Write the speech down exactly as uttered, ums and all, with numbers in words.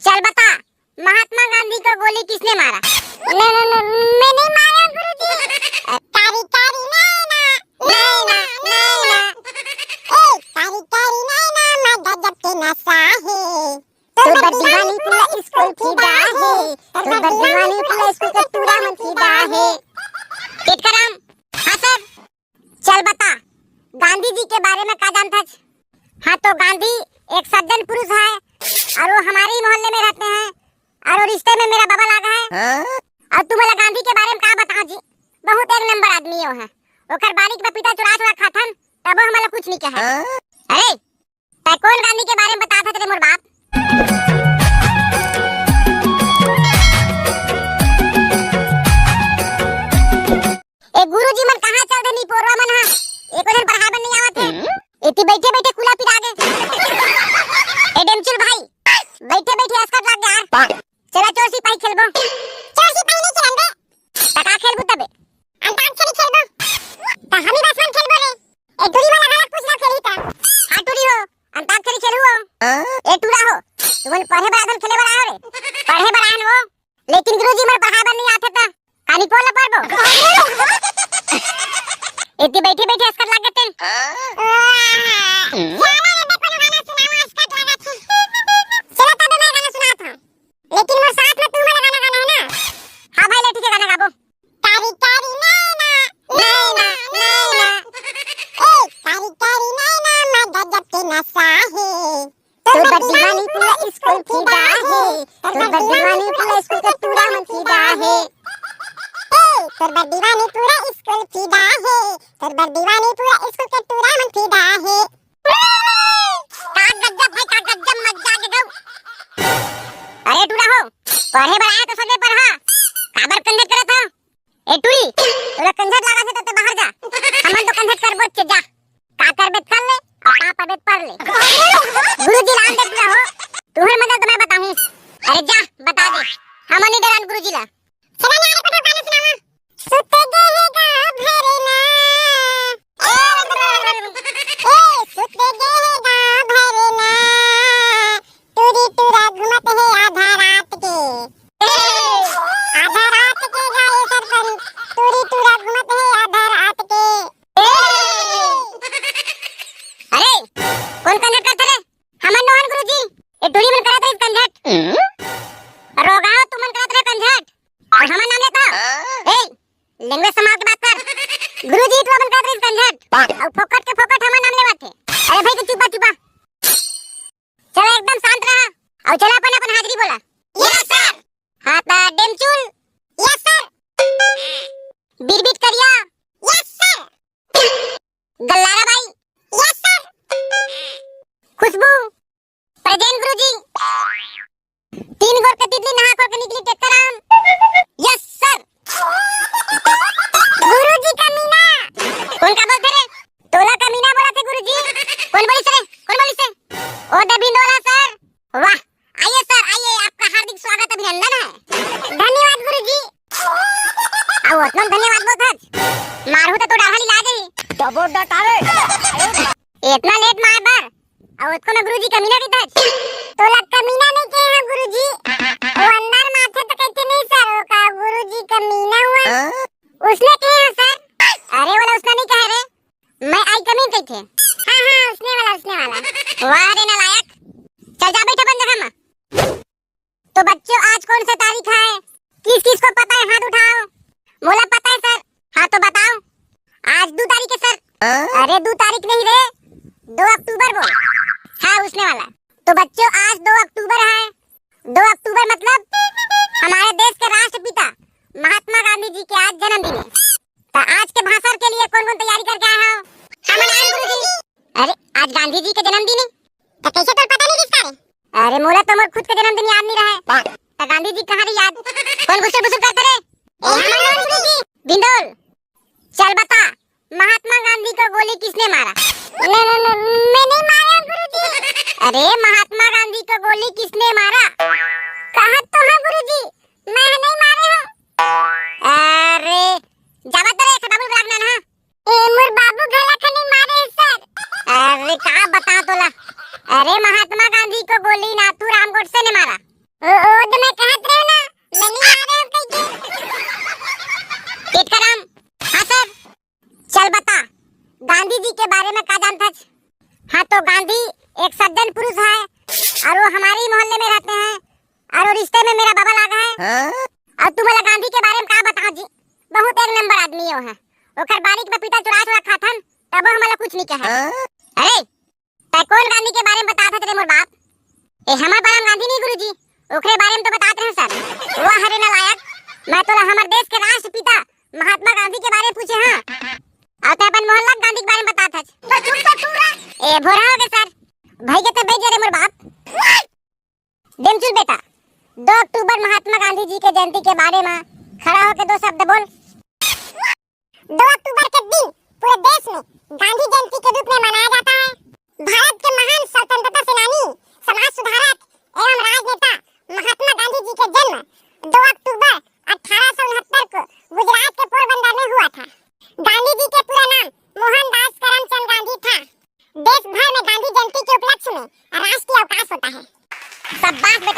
चल बता, महात्मा गांधी को गोली किसने मारा? मैं, मैं, मैं, मैं नहीं मारा गुरुजी। कारी कारी नैना, नैना, नैना। ए, कारी कारी नैना, मैं गजब के नशा है। तोर बर दीवानी पूरा स्कूल फिदा है। तोर बर दीवानी पूरा स्कूल के टूरा मन फिदा है। टिटकराम, हाँ सर। चल बता, गांधी जी के बारे में का जानथस? हाँ, तो गांधी एक सज्जन पुरुष है और वो हमारे ही मोहल्ले में रहते हैं और वो रिश्ते में मेरा बाबा लागा है। हाँ? और तू मोला गांधी के बारे में का बताओ जी, बहुत एक नंबर आदमी हो है। ओकर बाड़ी के पपीता चुरा चुरा खाथन, तबो हमला कुछ नहीं कहे। हाँ? अरे, तै कौन गांधी के बारे में बतात हस रे मोर बाप? ए गुरुजी मन कहाँ चल देनी पोरवा मन हा? एको झन पढ़ाए बर नहीं आवत हे। एती बैठे बैठे कुला पिरा गे। ए डेमचुल भाई, बैठे बैठे असकट लाग गे यार। चला चोर सिपाही खेलबो। चोर सिपाही नहीं खेलन बे। त का खेलबो तबे? अंताक्षरी खेलबो। त हमी बस मन खेलबो रे। ए टूरी मन लगा कुछ ना खेली त। हाँ टूरी हो, अंताक्षरी खेलू हो। ए टूरा हो, तुमन पढ़े बर आथन खेले बर आयो रे? पढ़े बर आयन वो। लेकिन गुरुजी मन पढ़ाए बर नहीं आथे त कानी पोल पढ़बो। एती बैठे बैठे असकट लाग गे तेन। चलो तबे मैं गाना सुनात हूँ। लेकिन मोर साथ में तू मोला गाना गाना है ना? हाँ भाई, ले ठीक है, गाना गाबो। कारी कारी नैना, नैना, नैना। ए, कारी कारी नैना, मैं गजब के नशा है। तोर बर दीवानी पूरा स्कूल फिदा है। तोर बर दीवानी पूरा स्कूल के टूरा मन फिदा है। ए, तोर बर दीवानी पूरा स्कूल फिदा है। तोर बर दीवानी पूरा स्कूल के टूरा मन फिदा है। का गजब भाई, का गजब मजा आ गे। अरे टूरा हो, पढ़े बर आए त सबे पढ़ा, काबर कंझट करत हो? ए टूरी, तोला कंझट लागत हे त तैं बाहर जा, हमन तो कंझट करबो चे, जा। का करबे त कर ले, अउ का पढ़बे त पढ़ ले। गुरुजी ला आन दे टूरा हो, तुहर मजा तो मैं बताहूँ। अरे जा, बता दे, हमन नहीं डरान गुरुजी ला। चला ना रे, कोठा गाना सुनावा। सुत गे हे गाँव भर ना। ए, ए, सुत गे हे गाँव भर ना। टूरी टूरा घूमत हे आधा रात के। आधा रात के गाए सरपंच। टूरी टूरा घूमत हे आधा रात के। अरे, कोन कंझट करत रे? हमन नोहन गुरुजी, ए टूरी मन करत रहिस कंझट। रोगहा हो, तुमन करत रहे कंझट। अउ हमर नाम लेत हो। ए, language संभाल के बात कर। गुरुजी, तू अपन करत रहिस कंझट। अउ फोकट के फोकट हमर नाम लेवत हे। अरे भाई, तू चुप बा, चुप बा। चला एकदम शांत रहा। अउ चला अपन, अपन हाजिरी बोला। Yes sir। हाँ, त डेमचुल। Yes sir। बिरबिट करिया। Yes sir। गल्लारा बाई। Yes sir। खुशबू। Present गुरुजी। तीन गोर के तितली नहा खोर के निकली टेक्काराम। Yes sir। गुरुजी कमीना। कोन का बोलथे रे? तोला कमीना बोलथे गुरुजी। कोन बोलिस रे? कोन बोलिस रे? ओ दे भिंडोला sir। वाह, आइए sir, आइए, आपका हार्दिक स्वागत, अभिनंदन है। धन्यवाद गुरुजी। अउ अतना धन्यवाद बोलथस, मारहूँ त तोर डाढ़ा लिला जाही। डबो डटावे। एतना late म आए बर, अउ ओतको में गुरुजी कमीना कहिथस। तोला कमीना नहीं कहे हँव गुरुजी, वो अंदर म आथे त कहिथे नहीं sir, वो का गुरुजी कमीना हुआ। उसने कहे हँव sir। अरे, ओला उसने नहीं कहे रे, मैं आई कमीन कहिथे। हाँ, हाँ, उसने वाला, उसने वाला। वाह रे नालायक। चल जा, बैठ अपन जगह म। तो बच्चों, आज कौन सा तारीख है? किस किस को पता है, हाथ उठाओ। मोला पता है sir। हाँ, तो बताओ। आज दू तारीख है sir। अरे, दू तारीख नहीं रे, दो अक्टूबर बोल। हाँ, उसने वाला। तो बच्चों, आज दो अक्टूबर है। दो अक्टूबर मतलब हमारे देश के राष्ट्रपिता महात्मा गांधी जी के आज जन्मदिन है। त आज के भाषण के लिए कौन-कौन तैयारी करके आए हो? हमन आए गुरुजी। अरे, आज गांधी जी के जन्मदिन है। त कैसे तोर पता नहीं रिहिस का रे? अरे, मोला तो मोर खुद के जन्मदिन याद नहीं रहे। त गांधी जी कहाँ रही याद? कौन घुसुर घुसुर करते रे? ए, हमन आए गुरुजी। बिंदोल, चल बता, महात्मा गांधी को गोली किसने मारा? मैं, मैं, मैं, मैं नहीं मारा गुरुजी। अरे, महात्मा गांधी को गोली किसने मारा? कहा तो है गुरुजी, मैं नहीं मारे हूँ। अरे, जावा तेरे एक बाबू ब्लॉक ना ना। ए, मोर बाबू घला खनी मारे sir। अरे, का बता तोला? अरे, महात्मा गांधी को गोली नाथूराम गोडसे ने मारा। ओ, ओ, तो मैं कहत रहे ना, मैं नहीं आ रहे हूँ कह के। टिटकाराम, हाँ सर। चल बता, गांधी जी के बारे में का जानथच? हाँ, तो गांधी एक सज्जन पुरुष है और वो हमारे ही मोहल्ले में रहते हैं और वो रिश्ते में मेरा बाबा लाग है। हाँ? और तुम्हारा गांधी के बारे में का बताओ जी, बहुत एक नंबर आदमी हो है। ओकर बारी के पपीता चुरा चुरा खाथन, तबो हमला कुछ नहीं कहे। हाँ? अरे, तै कौन गांधी के बारे में बतात हस रे मोर बाप? ए हमर बलराम गांधी नहीं गुरुजी, ओकरे बारे में तो बतात रहे सर। वाह रे नालायक, मैं तोला हमर देश के राष्ट्रपिता महात्मा गांधी के बारे में पूछे हाँ, और तै अपन मोहल्ला के गांधी के बारे में बतात हस। तो चुप तो तू रह। ए भोरा हो गए सर, भाई के तो बेच रे मोर बाप। डेमचुल बेटा, दो अक्टूबर महात्मा गांधी जी के जयंती के बारे में खड़ा होके दो शब्द बोल। दो अक्टूबर के दिन पूरे देश में गांधी जयंती के रूप में मनाया जाता है। भारत के महान स्वतंत्रता सेनानी, समाज सुधारक एवं राजनेता महात्मा गांधी जी के जन्म दो अक्टूबर अठारह सौ उनहत्तर को गुजरात के पोरबंदर में हुआ था। गांधी जी के पूरा नाम मोहनदास करमचंद गांधी था। देश भर में गांधी जयंती के उपलक्ष्य में राष्ट्रीय अवकाश होता है। शाबाश बेटा।